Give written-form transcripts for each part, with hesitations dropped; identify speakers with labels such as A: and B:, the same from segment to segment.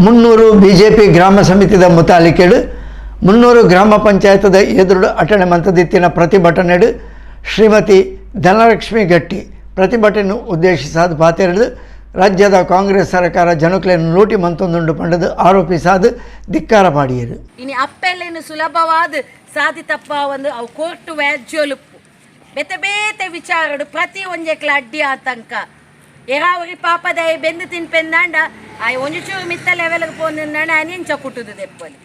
A: ಮುನ್ನೂರು BJP ಗ್ರಾಮ ಸಮಿತಿದ ಮುತಾಲಿಕೆಡು ಮುನ್ನೂರು ಗ್ರಾಮ ಪಂಚಾಯತ್ದ ಎದುರು ಅಟಣೆ ಮಂತದಿತ್ತಿನ ಪ್ರತಿಭಟನೆಡು ಶ್ರೀಮತಿ ಧನಲಕ್ಷ್ಮಿ ಗಟ್ಟಿ ಪ್ರತಿಭಟನೆ ಉದ್ದೇಶಿಸಾದ ಪಾತೆರಡು ರಾಜ್ಯದ ಕಾಂಗ್ರೆಸ್ ಸರ್ಕಾರ ಜನಕ್ಲೆನ್ ಲೂಟಿ ಮಂತೊಂದುಂಡು ಪಂಡದು ಆರೋಪಿಸಾದ ಧಿಕ್ಕಾರ ಪಾಡಿಯರು.
B: ಇನಿ ಅಪ್ಪೆಲ್ಲೇನು ಸುಲಭವಾದ ಸಾದಿ ತಪ್ಪ ಒಂದು ಅವು ಕೋರ್ಟ್ ವ್ಯಾಜ್ಯೋಲುಪ್ಪು ಬೇತೆ ಬೇತೆ ವಿಚಾರಡು ಪ್ರತಿ ಒಂಜೆಕ್ಲ ಅಡ್ಡಿ ಆತಂಕ. ಎರಾವರಿ ಪಾಪದ ಬೆಂದು ತಿನ್ಪೆಂದಾಂಡ ಆಯ್ ಒಂಜಿ ಚೂರು ಮಿತ್ತ ಲೆವೆಲ್ಗೆ ಪೋಂದಾಂಡ ಅನಿಂಚ ಕುಟ್ಟುದು ದೆಪ್ಪಲಿ.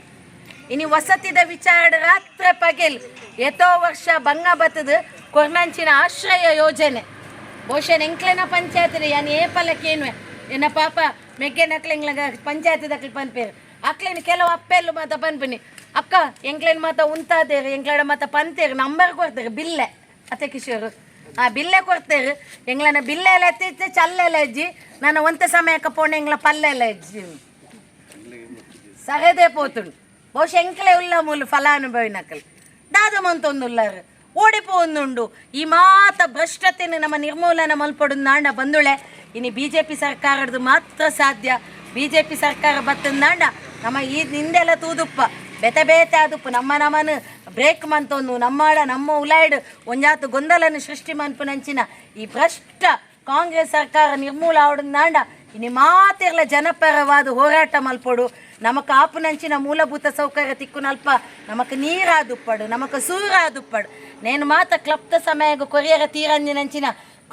B: ಇನಿ ವಸತಿದ ವಿಚಾರಡು ರಾತ್ರೆ ಪಗೆಲ್ ಎತೋ ವರ್ಷ ಬಂಗ ಬತ್ತದು ಕೊರ್ನಂಚಿನ ಆಶ್ರಯ ಯೋಜನೆ ಬಹುಶಃ ಎಂಕ್ಲೆನ ಪಂಚಾಯತ್ ಯಾನ್ ಏಪಲಕ್ಕೇನುವೆ ಎನ್ನ ಪಾಪ ಮೆಗ್ಗೆ ನಕ್ಲೆಂಗ್ಲಗ ಪಂಚಾಯತ್ ದಕ್ಲು ಪನ್ಪೇರು. ಅಕ್ಲೇನು ಕೆಲವು ಅಪ್ಪೆಲ್ಲು ಮಾತ ಪನ್ಪಿನಿ, ಅಕ್ಕ ಎಂಕ್ಲೇನು ಮಾತ ಉಂತಾದೇರು, ಎಂಕ್ಲಡ ಮಾತ ಪಂತೇರು, ನಂಬರ್ ಕೊಡ್ತೇರು ಬಿಲ್ಲೆ ಅತ್ತೆ ಕಿಶೋರು, ಆ ಬಿಲ್ಲೆ ಕೊಡ್ತೇರು. ಎಂಗ್ಲನ ಬಿಲ್ಲೆ ಎಲ್ಲ ಎತ್ತಿತ್ತು ಚಲ್ಲೆಲ್ಲ ಅಜ್ಜಿ ನಾನು ಒಂತೆ ಸಮಯಕ್ಕೆ ಪೋಣೆ ಎಂಗ್ಲ ಪಲ್ಲೆಲ್ಲ ಅಜ್ಜಿ ಸರದೇ ಪೋತುಂಡು. ಬಹುಶಃ ಎಂಕ್ಲೆ ಉಲ್ಲ ಮೂಲು ಫಲಾನುಭವಿ ನಕಲ್ ದಾದ ಮಂತೊಂದುಲ್ಲಾರು ಓಡಿ ಪೋಂದುಂಡು. ಈ ಮಾತ ಭ್ರಷ್ಟತೆಯನ್ನು ನಮ್ಮ ನಿರ್ಮೂಲನ ಮಲ್ಪಡುಂದಾಂಡ ಬಂದುಳೆ ಇನಿ ಬಿಜೆಪಿ ಸರ್ಕಾರದ್ದು ಮಾತ್ರ ಸಾಧ್ಯ. ಬಿಜೆಪಿ ಸರ್ಕಾರ ಬತ್ತಂದಾಂಡ ನಮ್ಮ ಈ ನಿಂದೆಲ್ಲ ತೂದುಪ್ಪ ಬೇತೆ ಬೇತೆ ಆದುಪ್ಪು ನಮ್ಮ ನಮನ್ ಬ್ರೇಕ್ ಮಂತೊಂದು ನಮ್ಮಾಡ ನಮ್ಮ ಉಲಾಯ್ಡ್ ಒಂಜಾತು ಗೊಂದಲನ್ನು ಸೃಷ್ಟಿ ಮನ್ಪುನಂಚಿನ ಈ ಭ್ರಷ್ಟ ಕಾಂಗ್ರೆಸ್ ಸರ್ಕಾರ ನಿರ್ಮೂಲ ಆವಡುಂದಾಂಡ ಇನಿ ಮಾತಿರ್ಲ ಜನಪರವಾದ ಹೋರಾಟ ಮಲ್ಪೊಡು. ನಮಕ್ ಆಪುನಂಚಿನ ಮೂಲಭೂತ ಸೌಕರ್ಯ ತಿಕ್ಕುನಲ್ಪ ನಮಕ್ ನೀರಾದುಪ್ಪಡು, ನಮಕ್ ಸೂರಾದುಪ್ಪಡು. ನೇನು ಮಾತ ಕ್ಲಪ್ತ ಸಮಯಗ ಕೊರಿಯರ ತೀರಂಜಿನಂಚಿನ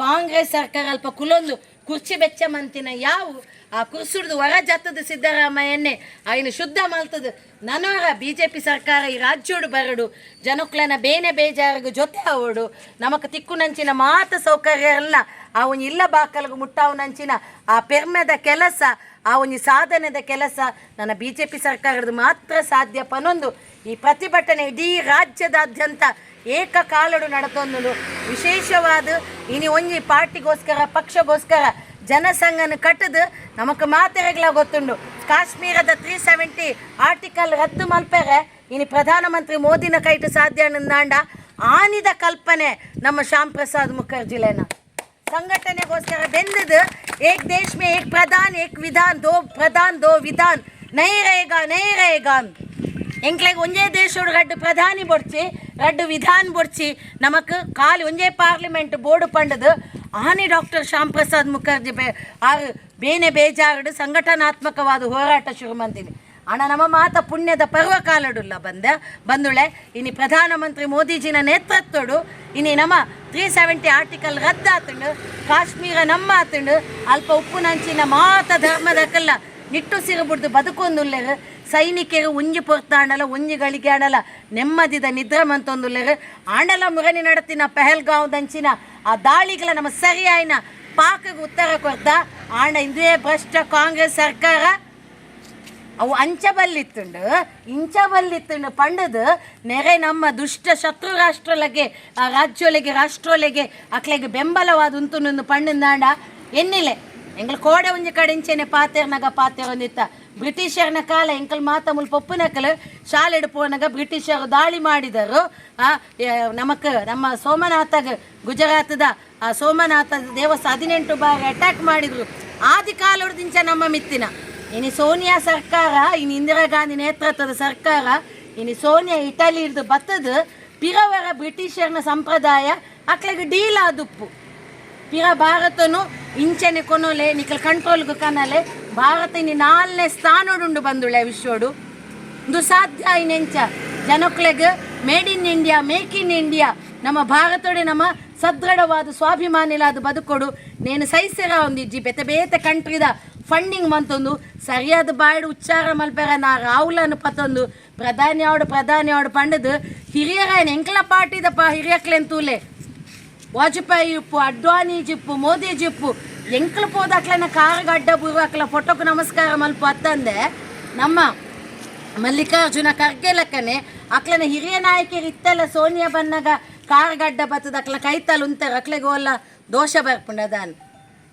B: ಕಾಂಗ್ರೆಸ್ ಸರ್ಕಾರ ಅಲ್ಪ ಕುಲೊಂದು ಕುರ್ಚಿ ಬೆಚ್ಚ ಮಂತಿನ ಯಾವು ಆ ಕುರ್ಸುಡ್ದು ಹೊರ ಜತ್ತದ ಸಿದ್ದರಾಮಯ್ಯನ್ನೇ ಆಯ್ನ ಶುದ್ಧ ಮಲ್ತದ ನನವರ ಬಿಜೆಪಿ ಸರ್ಕಾರ ಈ ರಾಜ್ಯೋಡು ಬರಡು, ಜನಕ್ಲೆನ ಬೇನೆ ಬೇಜಾರಿಗೂ ಜೊತೆ ಅವಡು, ನಮಕ್ ತಿಕ್ಕುನಂಚಿನ ಮಾತ ಸೌಕರ್ಯ ಅಲ್ಲ ಆ ಒಂಜಿ ಇಲ್ಲ ಬಾಕಲ್ಗು ಮುಟ್ಟಾವುನಂಚಿನ ಆ ಪೆರ್ಮೆದ ಕೆಲಸ, ಆ ಒಂಜಿ ಸಾಧನೆದ ಕೆಲಸ ನನ್ನ ಬಿಜೆಪಿ ಸರ್ಕಾರದ ಮಾತ್ರ ಸಾಧ್ಯ ಪನೊಂದು ಈ ಪ್ರತಿಭಟನೆ ಇಡೀ ರಾಜ್ಯದಾದ್ಯಂತ ಏಕಕಾಲಡು ನಡತೊಂದು. ವಿಶೇಷವಾದ ಇನಿ ಒಂಜಿ ಪಾರ್ಟಿಗೋಸ್ಕರ ಪಕ್ಷಗೋಸ್ಕರ ಜನಸಂಘನ ಕಟ್ಟದು ನಮಕ್ ಮಾತೆರೆಗ್ಲ ಗೊತ್ತುಂಡು. ಕಾಶ್ಮೀರದ 370 ಆರ್ಟಿಕಲ್ ರದ್ದು ಮಲ್ಪೆರೆ ಇನಿ ಪ್ರಧಾನಮಂತ್ರಿ ಮೋದಿನ ಕೈಟು ಸಾಧ್ಯ ಅಂದಾಂಡ ಆನಿದ ಕಲ್ಪನೆ ನಮ್ಮ ಶ್ಯಾಮ್ ಪ್ರಸಾದ್ ಮುಖರ್ಜಿಲೇನ ಸಂಘಟನೆಗೋಸ್ಕರ ಬೆಂದದು. ಏಕ್ ದೇಶ್ ಮೇ ಏಕ್ ಪ್ರಧಾನ್ ಏಕ್ ವಿಧಾನ್, ದೋ ಪ್ರಧಾನ್ ದೋ ವಿಧಾನ್ ನೈ ರೇಗಾ ನೈ ರೇಗಾ. ಎಂಕ್ಲೆಗ್ ಒಂಜೇ ದೇಶೋಡು ರಡ್ಡು ಪ್ರಧಾನಿ ಬೊಡ್ಚಿ, ರಡ್ಡು ವಿಧಾನ್ ಬೊಡ್ಚಿ, ನಮಕ್ ಖಾಲಿ ಒಂಜೇ ಪಾರ್ಲಿಮೆಂಟ್ ಬೋರ್ಡು ಪಂಡದು ಆನೆ ಡಾಕ್ಟರ್ ಶ್ಯಾಮ್ ಪ್ರಸಾದ್ ಮುಖರ್ಜಿ ಬೇ ಆರು ಬೇನೆ ಬೇಜಾರುಡು ಸಂಘಟನಾತ್ಮಕವಾದ ಹೋರಾಟ ಶುರು ಮಂದಿನಿ. ಅಣ್ಣ ನಮ್ಮ ಮಾತ ಪುಣ್ಯದ ಪರ್ವಕಾಲಡುಲ್ಲ ಬಂದ ಬಂದುಳೆ. ಇನಿ ಪ್ರಧಾನಮಂತ್ರಿ ಮೋದಿಜಿನ ನೇತೃತ್ವಡು ಇನಿ ನಮ್ಮ 370 ಆರ್ಟಿಕಲ್ ರದ್ದಾತುಂಡು, ಕಾಶ್ಮೀರ ನಮ್ಮ ಆತುಂಡು. ಅಲ್ಪ ಉಪ್ಪುನಂಚಿನ ಮಾತ ಧರ್ಮದಕಲ್ಲ ನಿಟ್ಟುಸಿರು ಬುಡ್ದು ಬದುಕೊಂದುಲ್ಲೆರು. ಸೈನಿಕರು ಒಂಜಿ ಪೊರ್ತಾಂಡಲ ಒಂಜಿ ಗಳಿಗೆ ಆಂಡಲ ನೆಮ್ಮದಿದ ನಿದ್ರೆ ಮಂತೊಂದುಲ್ಲೆರು. ಆಂಡಲ ಮುರಣಿ ನಡತಿನ ಪೆಹಲ್ಗಾಂವ್ದಂಚಿನ ಆ ದಾಳಿಗಳ ನಮ್ಮ ಸರಿಯಾಯಿನ ಪಾಕಗೆ ಉತ್ತರ ಕೊರ್ತ. ಆಂಡ ಇಂದೇ ಭ್ರಷ್ಟ ಕಾಂಗ್ರೆಸ್ ಸರ್ಕಾರ ಅವು ಅಂಚ ಬಲ್ಲಿತ್ತುಂಡು ಇಂಚ ಬಲ್ಲಿತ್ತುಂಡು ಪಂಡದು ನೆರೆ ನಮ್ಮ ದುಷ್ಟ ಶತ್ರು ರಾಷ್ಟ್ರಲಗೆ ಆ ರಾಜ್ಯೋಲೆಗೆ ರಾಷ್ಟ್ರೋಲೆಗೆ ಅಕ್ಲೆಗೆ ಬೆಂಬಲವಾದ ಉಂತುನೊಂದು ಪಂಡಂದಾಂಡ ಎನ್ನಿಲೆ ಎಂಗ್ಲ ಕೋಡೆ ಒಂಜಿ ಕಡೆ ಇಂಚೆನೆ ಪಾತೆರ್ನಗ ಪಾತೆರೊಂದಿತ್ತ. ಬ್ರಿಟಿಷರ್ನ ಕಾಲ ಎಂಕಲ್ ಮಾತ ಮುಲ್ಪ ಒಪ್ಪುನಕಲ್ ಶಾಲೆಡ್ ಪೋನಗ ಬ್ರಿಟಿಷರು ದಾಳಿ ಮಾಡಿದರು. ನಮಕ್ ನಮ್ಮ ಸೋಮನಾಥಗ್ ಗುಜರಾತದ ಆ ಸೋಮನಾಥ ದೇವಸ್ಥಾನ 18 ಬಾರಿ ಅಟ್ಯಾಕ್ ಮಾಡಿದ್ರು. ಆದಿ ಕಾಲೊಡ್ದಿಂಚ ನಮ್ಮ ಮಿತ್ತಿನ ಇನಿ ಸೋನಿಯಾ ಸರ್ಕಾರ, ಇನಿ ಇಂದಿರಾ ಗಾಂಧಿ ನೇತೃತ್ವದ ಸರ್ಕಾರ, ಇನಿ ಸೋನಿಯಾ ಇಟಲಿ ಹಿಡ್ದು ಬತ್ತದ ಪಿರವರ ಬ್ರಿಟಿಷರ್ನ ಸಂಪ್ರದಾಯ ಅಕ್ಲೆಗ್ ಡೀಲ್ ಆದುಪ್ಪು. ಪಿರ ಭಾರತನು ಇಂಚನೆ ಕೊನೊಲೆ ನಿಕಲ್ ಕಂಟ್ರೋಲ್ಗು ಕನಲೆ. ಭಾರತ ಇನಿ ನಾಲ್ನೇ ಸ್ಥಾನೋಡುಂಡು ಬಂದುಳೆ ವಿಶ್ವಡು. ಇಂದು ಸಾಧ್ಯ ಇನ್ನೆಂಚ ಜನಕ್ಲೆಗ್ made in India, make in India, ನಮ್ಮ ಭಾರತೋಡೆ ನಮ್ಮ ಸದೃಢವಾದ ಸ್ವಾಭಿಮಾನಿಲಾದ ಬದುಕೊಡು. ನೇನು ಸೈಸೆರ ಒಂದಿಜ್ಜಿ ಬೇತೆ ಬೇತೆ ಕಂಟ್ರಿದ ಫಂಡಿಂಗ್ ಮಂತೊಂದು ಸರಿಯಾದ ಬಾಯ್ಡ್ ಉಚ್ಚಾರ ಮಲ್ಪೆರ ನಾ ರಾಹುಲನ್ನು ಪತ್ತೊಂದು ಪ್ರಧಾನಿ ಅವಡು ಪ್ರಧಾನಿ ಅವಡು ಪಂಡದು ಹಿರಿಯರ ಎಂಕ್ಲ ಪಾರ್ಟಿದಪ್ಪ ಹಿರಿಯಕ್ಲೆನ್ ತೂಲೆ. ವಾಜಪೇಯಿ ಇಪ್ಪು, ಅಡ್ವಾಣಿ ಜಿಪ್ಪು, ಮೋದಿ ಜಿಪ್ಪು, ಎಂಕ್ಲು ಪೋದಾಕ್ಲೆನ ಕಾರ್ ಅಡ್ಡ ಬೂರ್ವಾಕ್ಲ ಫೋಟೋக்கு ನಮಸ್ಕಾರ ಮಲ್ಪ ಅತ್ತಂದೆ ನಮ್ಮ ಮಲ್ಲಿಕಾರ್ಜುನ ಖರ್ಗೆ ಲಕ್ಕನೆ ಅಕ್ಲನ ಹಿರಿಯ ನಾಯಕರು ಇತ್ತೆಲ್ಲ ಸೋನಿಯಾ ಬನ್ನಗ ಕಾರ್ ಗಡ್ಡ ಬತ್ತದ ಅಕ್ಲ ಕೈತಲ್ ಉಂತಾರ ಅಕ್ಲೆಗೆ ಓಲ್ಲ ದೋಷ ಬರ್ಪುಂಡ ದಾನ್.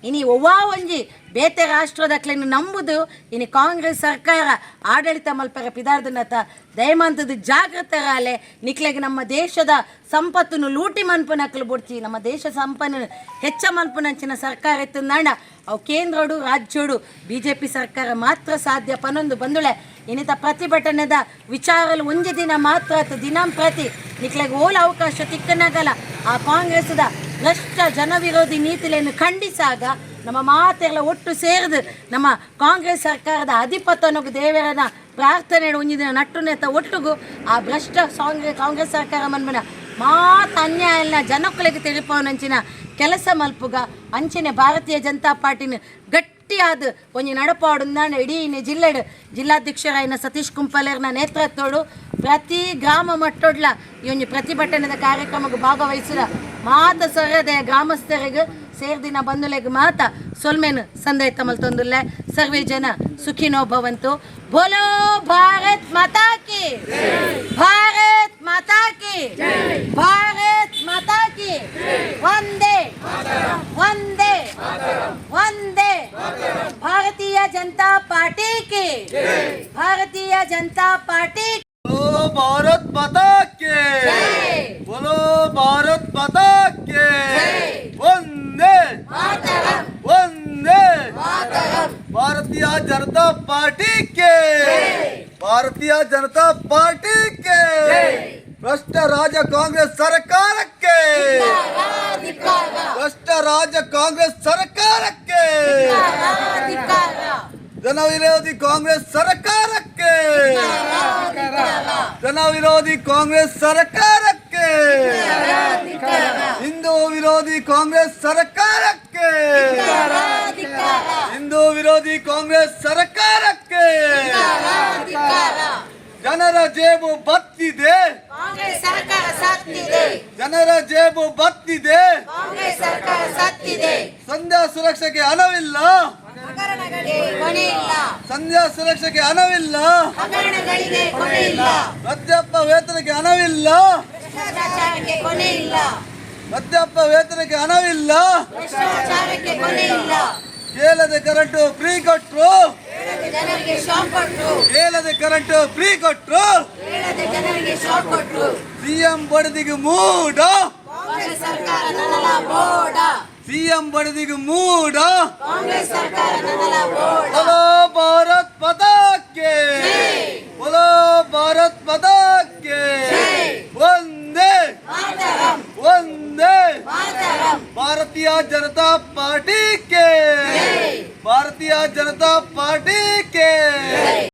B: ಇನಿ ಒವ್ವಾ ಒಂಜಿ ಬೇತೆ ರಾಷ್ಟ್ರದಕ್ಲೆನ್ ನಂಬುದು ಇನಿ ಕಾಂಗ್ರೆಸ್ ಸರ್ಕಾರ ಆಡಳಿತ ಮಲ್ಪೆರೆ ಪಿದಾರ್ದನತ. ದಯಮಂತದ ಜಾಗೃತರಾಲೆ. ನಿಕ್ಲೆಗ್ ನಮ್ಮ ದೇಶದ ಸಂಪತ್ತನ್ನು ಲೂಟಿ ಮನ್ಪುನಕ್ಲು ಬೊಡ್ಚಿ. ನಮ್ಮ ದೇಶ ಸಂಪನ್ನು ಹೆಚ್ಚ ಮನ್ಪುನಂಚಿನ ಸರ್ಕಾರ ಇತ್ತಂದಾಂಡ ಅವು ಕೇಂದ್ರೋಡು ರಾಜ್ಯೋಡು ಬಿಜೆಪಿ ಸರ್ಕಾರ ಮಾತ್ರ ಸಾಧ್ಯ ಪನೊಂದು ಬಂದುಳೆ. ಇನ್ನಿತ ಪ್ರತಿಭಟನೆದ ವಿಚಾರಲು ಒಂಜಿ ದಿನ ಮಾತ್ರ ಅತ್ತು, ದಿನಂಪ್ರತಿ ನಿಕ್ಲೆಗ್ ಓಲ ಅವಕಾಶ ತಿಕ್ಕನಾಗಲ್ಲ ಆ ಕಾಂಗ್ರೆಸ್ದ ಭ್ರಷ್ಟ ಜನವಿರೋಧಿ ನೀತಿಗಳನ್ನು ಖಂಡಿಸಾಗ. ನಮ್ಮ ಮಾತೆಲ್ಲ ಒಟ್ಟು ಸೇರಿದು ನಮ್ಮ ಕಾಂಗ್ರೆಸ್ ಸರ್ಕಾರದ ಅಧಿಪತನೊಗು ದೇವರನ ಪ್ರಾರ್ಥನೆ ಒಂಜಿ ದಿನ ನಟ್ಟು ನೇತ ಒಟ್ಟುಗು ಆ ಭ್ರಷ್ಟ ಕಾಂಗ್ರೆಸ್ ಸರ್ಕಾರ ಮನ್ಮನ ಮಾತ ಅನ್ಯಾಯ ಜನಕ್ಕಳಿಗೆ ತೆರಿಪವನಂಚಿನ ಕೆಲಸ ಮಲ್ಪುಗ. ಅಂಚಿನ ಭಾರತೀಯ ಜನತಾ ಪಾರ್ಟಿನ ಗಟ್ಟಿಯಾದ ಒಂಜಿ ನಡಪಾಡುಂದಾಂಡ ಇಡೀ ಜಿಲ್ಲೆಡ್ ಜಿಲ್ಲಾಧ್ಯಕ್ಷರಾಯಿನ ಸತೀಶ್ ಕುಂಪಲೇರ್ನ ನೇತೃತ್ವಡು ಪ್ರತಿ ಗ್ರಾಮ ಮಟ್ಟೊಡ್ಲ ಈ ಒಂಜಿ ಪ್ರತಿಭಟನೆದ ಕಾರ್ಯಕ್ರಮಕ್ಕೆ ಭಾಗವಹಿಸಿದ ಮಾತ ಸರದೆ ಗ್ರಾಮಸ್ಥರಿಗೆ ಸೇರ್ದಿನ ಬಂಧುಲೆಗ್ ಮಾತ ಸೊಲ್ಮೆನು ಸಂದೈತ ಮಲ್ತೊಂದುಲ್ಲೆ. ಸರ್ವೇ ಜನ ಸುಖಿನೋ ಭವಂತು. बोलो भारत माता की! भारत माता की! भारत माता की! ವಂದೇ ವಂದೇ ವಂದೇ! ಭಾರತೀಯ ಜನತಾ ಪಾರ್ಟಿ ಕಿ! ಭಾರತೀಯ ಜನತಾ ಪಾರ್ಟಿ!
C: बोलो भारत माता के! बोलो भारत माता के! वंदे वंदे! भारतीय जनता पार्टी के! भारतीय जनता पार्टी के! ಭ್ರಷ್ಟ ರಾಜ್ಯ ಕಾಂಗ್ರೆಸ್ ಸರ್ಕಾರಕ್ಕೆ! ಭ್ರಷ್ಟ ರಾಜ್ಯ ಕಾಂಗ್ರೆಸ್ ಸರ್ಕಾರಕ್ಕೆ! ಜನವಿರೋಧಿ ಕಾಂಗ್ರೆಸ್ ಸರ್ಕಾರಕ್ಕೆ! ಜನವಿರೋಧಿ ಕಾಂಗ್ರೆಸ್ ಸರ್ಕಾರಕ್ಕೆ! ಹಿಂದೂ ವಿರೋಧಿ ಕಾಂಗ್ರೆಸ್ ಸರ್ಕಾರಕ್ಕೆ! ಹಿಂದೂ ವಿರೋಧಿ ಕಾಂಗ್ರೆಸ್ ಸರ್ಕಾರಕ್ಕೆ! ಜನರ ಜೇಬು ಬತ್ತಿದೆ.
B: ಕಾಂಗ್ರೆಸ್ ಸರ್ಕಾರ ಸತ್ತಿದೆ.
C: ಜನರ ಜೇಬು ಬತ್ತಿದೆ.
B: ಕಾಂಗ್ರೆಸ್ ಸರ್ಕಾರ ಸತ್ತಿದೆ.
C: ಸಂಧ್ಯಾ ಸುರಕ್ಷೆಗೆ ಹಣವಿಲ್ಲ.
B: ಹಗರಣಗಳಿಗೆ ಕೊನೆ ಇಲ್ಲ.
C: ಸಂಧ್ಯಾ ಸುರಕ್ಷೆಗೆ ಹಣವಿಲ್ಲ.
B: ಹಗರಣಗಳಿಗೆ ಕೊನೆ ಇಲ್ಲ.
C: ವೃದ್ಧಾಪ್ಯ ವೇತನಕ್ಕೆ ಹಣವಿಲ್ಲ.
B: ಭ್ರಷ್ಟಾಚಾರಕ್ಕೆ ಕೊನೆ ಇಲ್ಲ.
C: ವೃದ್ಧಾಪ್ಯ ವೇತನಕ್ಕೆ ಹಣವಿಲ್ಲ.
B: ಭ್ರಷ್ಟಾಚಾರಕ್ಕೆ ಕೊನೆ ಇಲ್ಲ.
C: ಕೇಳದೆ ಕರೆಂಟು ಫ್ರೀ ಕೊಟ್ರು.
B: ಕೇಳದೆ ಜನರಿಗೆ ಶಾಕ್ ಕೊಟ್ರು.
C: ಕೇಳದೆ ಕರೆಂಟು ಫ್ರೀ ಕೊಟ್ರು.
B: ಕೇಳದೆ ಜನರಿಗೆ ಶಾಕ್ ಕೊಟ್ರು.
C: ಸಿಎಂ ಬಡದಿಗೆ ಮೂಡ.
B: ಕಾಂಗ್ರೆಸ್ ಸರ್ಕಾರ ನನಲ ಬೋಡ.
C: ಸಿಎಂ ಬಡದಿಗೆ ಮೂಡ.
B: ಕಾಂಗ್ರೆಸ್ ಸರ್ಕಾರ ನನಲ ಬೋಡ.
C: बोलो भारत माता के! बोलो भारत माता के! वंदे
B: ಮಾತರಂ.
C: वंदे!
B: ಮಾತರಂ.
C: भारतीय जनता पार्टी के! भारतीय जनता पार्टी के!